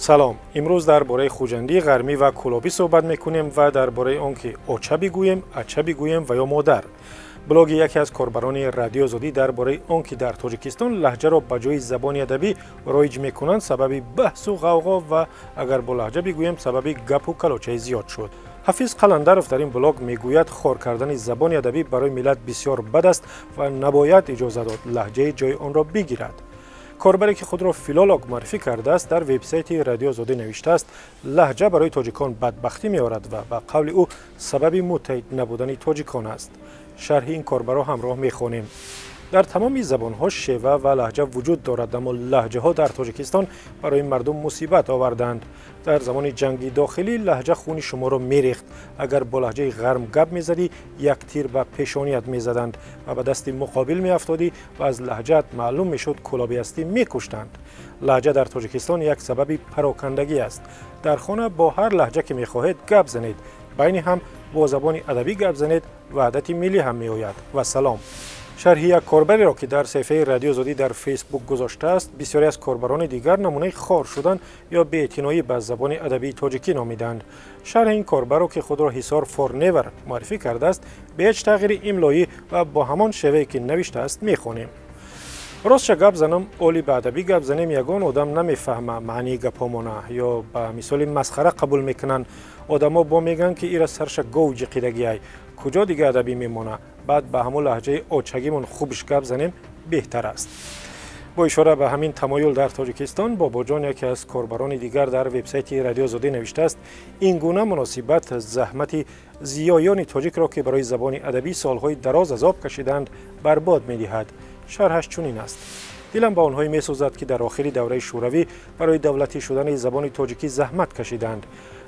Салом. Имрӯз дар бораи Хуҷандӣ, Ғармӣ ва Кӯлобӣ суҳбат мекунем ва дар бораи он ки оча бигӯем, ача бигӯем ва ё модар. Блоги яке аз корбарони Радиои Озодӣ дар бораи он ки дар Тоҷикистон лаҳҷаро ба ҷои забони адабӣ роиҷ мекунанд, сабаби баҳсу ғавғо ва агар бо лаҳҷа бигӯем, сабаби гапу калочаи зиёд шуд. Ҳафиз Қаландаров дар ин блог мегӯяд, хор кардани забони адабӣ барои миллат бисёр бад аст ва набояд иҷоза дод лаҳҷаи ҷои онро бигирад. Корбаре ки худро филолог муаррифӣ кардааст, дар вебсайти Радиои Озодӣ навиштааст, лаҳҷа барои тоҷикон бадбахтӣ меорад ва ба қавли ӯ сабаби муттаҳид набудани тоҷикон аст. Шарҳи ин корбарро ҳамроҳ мехонем. Дар тамоми забонҳо шева ва лаҳҷа вуҷуд дорад, аммо лаҳҷаҳо дар Тоҷикистон барои мардум мусибат оварданд. Дар замони ҷанги дохилӣ лаҳҷа хуни шуморо мерехт. Агар бо лаҳҷаи ғарм гап мезадӣ, як тир ба пешоният мезаданд ва ба дасти муқобил меафтодӣ ва аз лаҳҷаат маълум мешуд кӯлобӣ ҳастӣ, мекуштанд. Лаҳҷа дар Тоҷикистон як сабаби парокандагӣ аст. Дар хона бо ҳар лаҳҷа ки мехоҳед гап занед, байни ҳам бо забони адабӣ гап занед, ваҳдати миллӣ ҳам меояд. Ва салом. Шарҳи як корбареро ки дар саҳифаи Радиои Озодӣ дар Фейсбук гузоштааст, бисёре аз корбарони дигар намунаи хор шудан ё беэътиноӣ ба забони адабии тоҷикӣ номиданд. Шарҳи ин корбарро, ки худро Ҳисор Форневер муаррифӣ кардааст, бе ҳеҷ тағйири имлоӣ ва бо ҳамон шевае ки навиштааст мехонем. Ростша гап занам, оли ба адабӣ гап занем, ягон одам намефаҳма маънии гапҳомона ё ба мисоли масхара қабул мекунанд. Одамо бо мегӯянд, ки ира сарша гов ҷиқидагиай, куҷо дига адабӣ мемона. Баъд ба ҳамон лаҳҷаи очагимон хубш гап занем беҳтар аст. Бо ишора ба ҳамин тамоюл дар Тоҷикистон, Бобоҷон, яке аз корбарони дигар дар вебсайти Радиои Озодӣ навиштааст, ин гуна муносибат заҳмати зиёёни тоҷикро, ки барои забони адабӣ солҳои дароз азоб кашиданд, барбод медиҳад. Шарҳаш чунин аст. Дилам ба онҳое месӯзад, ки дар охири давраи шӯравӣ барои давлатӣ шудани забони тоҷикӣ заҳмат кашиданд.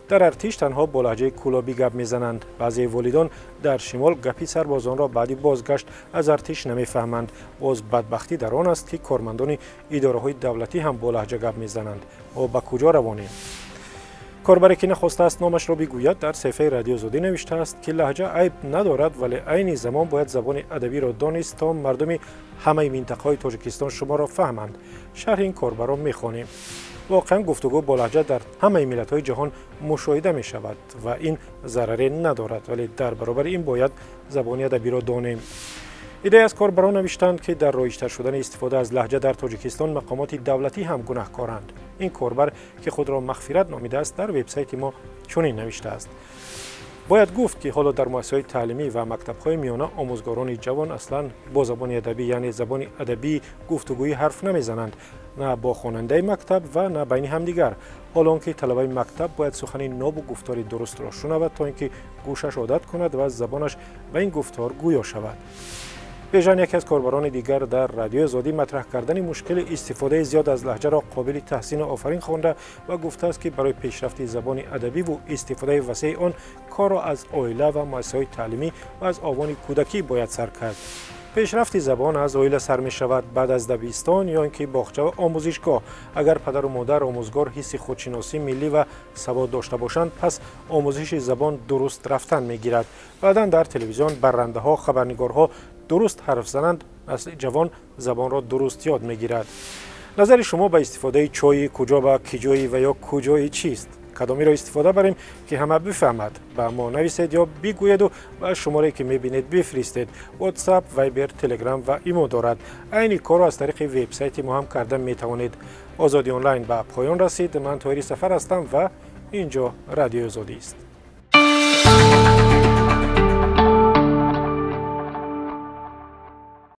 Дар артиш танҳо бо лаҳҷаи кӯлобӣ гап мезананд. Баъзе волидон дар шимол гапи сарбозонро баъди бозгашт аз артиш намефаҳманд. Боз бадбахтӣ дар он аст, ки кормандони идораҳои давлатӣ ҳам бо лаҳҷа гап мезананд. Мо ба куҷо равонем? Корбаре ки нахостааст номашро бигӯяд, дар саҳифаи Радиои Озодӣ навиштааст, ки лаҳҷа айб надорад, вале айни замон бояд забони адабиро донист, то мардуми ҳамаи минтақаҳои Тоҷикистон шуморо фаҳманд. Шарҳи ин корбарро мехонем. Воқеан гуфтугӯ бо лаҳҷа дар ҳамаи миллатҳои ҷаҳон мушоҳида мешавад ва ин зараре надорад, вале дар баробари ин бояд забони адабиро донем. Идае аз корбарон навиштанд, ки дар роиҷтар шудани истифода аз лаҳҷа дар Тоҷикистон мақомоти давлатӣ ҳам гунаҳкоранд. Ин корбар, ки худро Мағфират номидааст, дар вебсайти мо чунин навиштааст. Бояд гуфт, ки ҳоло дар муассисаҳои таълимӣ ва мактабҳои миёна омӯзгорони ҷавон аслан бо забони адабӣ, яъне забони адабии гуфтугӯӣ ҳарф намезананд, на бо хонандаи мактаб ва на байни ҳамдигар. Ҳоло он ки талабаи мактаб бояд сухани нобу гуфтори дурустро шунавад, то ин ки гӯшаш одат кунад ва забонаш ба ин гуфтор гӯё шавад. Бежан, яке аз корбарони дигар дар Радиои Озодӣ, матраҳ кардани мушкили истифодаи зиёд аз лаҳҷаро қобили таҳсину офарин хонда ва гуфтааст, ки барои пешрафти забони адабиву истифодаи васеи он корро аз оила ва муассисаҳои таълимӣ ва аз овони кӯдакӣ бояд сар кард. Пешрафти забон аз оила сар мешавад, баъд аз дабистон ё ин ки боғча ва омӯзишгоҳ. Агар падару модар, омӯзгор ҳисси худшиносӣ, миллӣ ва савод дошта бошанд, пас омӯзиши забон дуруст рафтан мегирад. Баъдан дар телевизион баррандаҳо, хабарнигорҳо дуруст ҳарф зананд, насли ҷавон забонро дуруст ёд мегирад. Назари шумо ба истифодаи чойи куҷо ба киҷои ва ё куҷои чист? Кадомиро истифода барем, ки ҳама бифаҳмад? Ба мо нависед ё бигӯеду ба шуморае ки мебинед бифиристед. WhatsApp, Viber, Telegram ва имо дорад. Айни корро аз тариқи вебсайти мо ҳам карда метавонед. Озодӣ онлайн ба поён расид. Ман Тоҳири Сафар ҳастам ва ин ҷо Радиои Озодист.